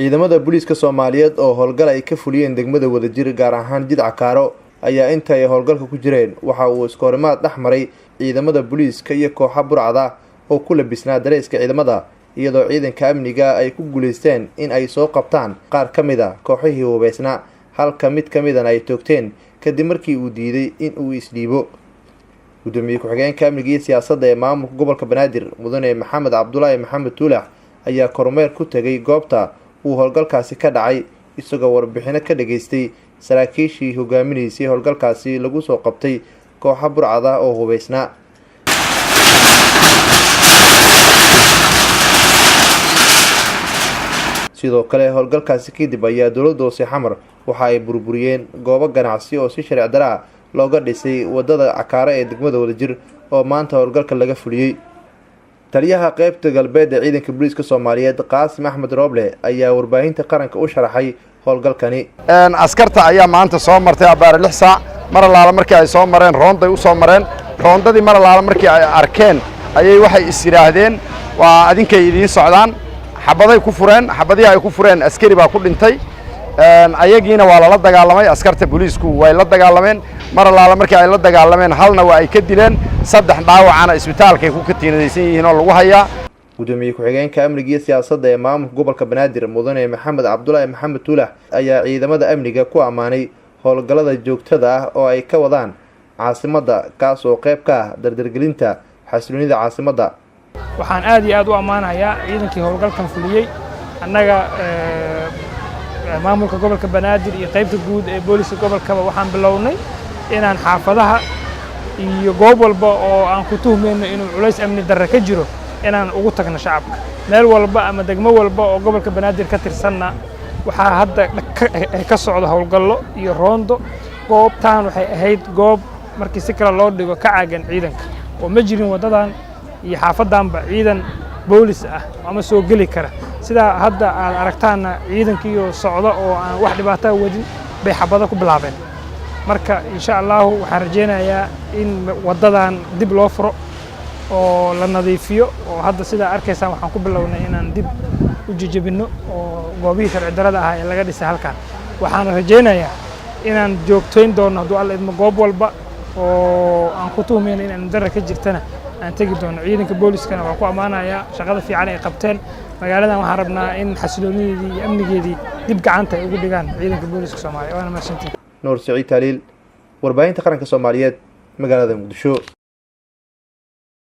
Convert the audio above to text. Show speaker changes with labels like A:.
A: Ciidamada booliiska Soomaaliyeed oo howlgal ay ka fuliyeen degmada Wadajir, gaar ahaan Jidca Kaaro, ayaa inta ay howlgalka ku jireen waxa uu iskoorimaad dhex maray ciidamada booliiska iyo kooxa burcada oo ku labisnaa dareeska ciidamada, iyadoo ciidanka amniga ay ku guuleysteen in ay soo qabtaan qaar ka mid a kooxihii hubeysnaa, halka mid ka midana ay toogteen kadib markii uu diiday in uu isdhiibo. Gudoomiye ku-xigeenka amniga iyo siyaasadda ee maamulka gobolka Banaadir, Mudane Maxamed Cabdulaahi Maxamed Tuulax, ayaa kormeer ku tegay goobta uu howlgalkaasi ka dhacay, isagoo warbixino ka dhageystay saraakiishii hogaaminaysay howlgalkaasi lagu soo qabtay kooxa burcada oo hubeysnaa. Sidoo kale howlgalkaasi kadib ayaa dowladda hoose Xamar waxa ay burburiyeen goobo ganacsi oo si sharci dara ah looga dhisay wadada Cakaaro ee degmada Wadajir oo maanta howlgalka laga fuliyey. Taliyaha qeybta galbeed ee ciidanka booliiska Soomaaliyeed, Qaasim Axmed Rooble, ayaa warbaahinta qaranka u sharaxay howlgalkani.
B: Askarta ayaa maanta soo martay abbaare 6 saac. Mar allaala markii ay soo mareen roonday u soo mareen, roondadii mar allaala markii ay arkeen ayay waxay is yidhaahdeen waa adinkay idiin socdaan, xabaday ku fureen. Xabadihii ay ku fureen askari baa ku dhintay, ayagiina waa lala dagaalamay. Askarta booliisku way la dagaalameen. Mar allaala markii ay la dagaalameen halna waa ay ka dileen, 3 dhaawacana isbitaalkay ku katiinadaysan yihiin oo lagu hayaa.
A: Gudoomiye ku-xigeenka amniga iyo siyaasadda ee maamulka gobolka Banaadir, Mudane Maxamed Cabdulaahi Maxamed Tuulax, ayaa ciidamada amniga ku ammaanay howlgallada joogtada ah oo ay ka wadaan caasimadda, kaas oo qayb ka ah dardargelinta xasiloonida caasimadda.
C: Waxaan aad iyo aad u ammaanayaa ciidankii howlgalkan fuliyey. Annaga maamulka gobolka Banaadir iyo qaybta guud ee booliska gobolkaba waxaan bilownay inaan xaafadaha iyo goob walba oo aan ku tuhmayno inuu culays amni darre ka jiro inaan ugu tagno shacabka. Meel walba ama degmo walba oo gobolka Banaadir ka tirsanna waxaa hadda ka socda howlgallo iyo roondo. Goobtaan waxay ahayd goob markii si kale loo dhigo ka caagan ciidanka, oo ma jirin waddadan iyo xaafaddanba ciidan boolis ah ama soo geli kara. Sidaa hadda aad aragtaanna ciidankiiyo socda oo aan wax dhibaataa wadin bay xabado ku bilaabeen. Marka insha Allahu waxaan rajaynayaa in waddadan dib loo furo oo la nadiifiyo, oo hadda sidaa arkaysaan waxaan ku bilownay inaan dib u jejebinno oo goobihii sharci darrada ahaa ee laga dhisay halkan. Waxaan rajaynayaa inaan joogtayn doono hadduu Alla idmo goob walba oo aan ku tuhmayno in amni darra ka jirtana aan tegi doono. Ciidanka booliskana waan ku ammaanayaa shaqada fiican ay qabteen. Magaaladan waxaan rabnaa in xasiloonideedii iyo amnigeedii dib gacanta ay ugu dhigaan ciidanka booliska Soomaaliya. Waana mahadsantihin.
A: Nuur Siciid Taaliil, warbaahinta qaranka Soomaaliyeed, magaalada Muqdisho.